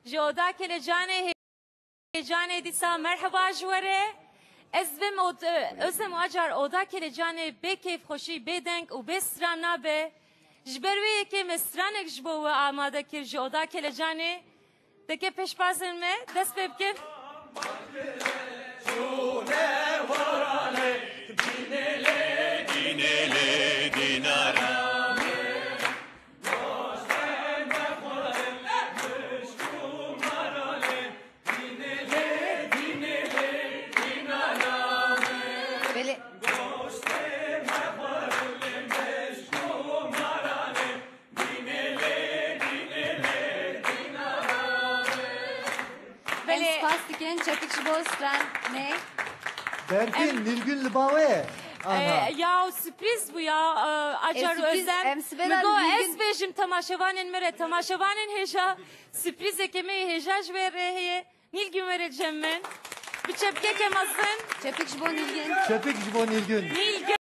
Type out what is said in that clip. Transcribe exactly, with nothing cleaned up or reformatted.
Ji Oda Kelecanê Hêcanê dîsa merheba ji we re. Ez bim od-, Özlem Acar Oda Kelecanê bê kêfxweşî, bê deng û bê stran nabe. Ji ber wê yekê me stranek ji bo we amade kir ji Oda Kelecanê. Deke pêşbazên me dest pê bikin. Belê. Belê. Em spas dikin, çepik ji bo stranê. Berfîn, Em- Nilgün li ba we ye. Aha. E, ya, sürpriz bu ya, e, Acar E, sürpriz, Özlem. em sibê Min re got, Nilgün- ez bêjim temaşevanên me re, temaşevanên hêja, sürprizeke me yê hêja ji we re heye. Nilgün were cem min. Bi çepkeke mezin. Çepik ji bo Nilgün. Çepik ji bo Nilgün. Nilgün.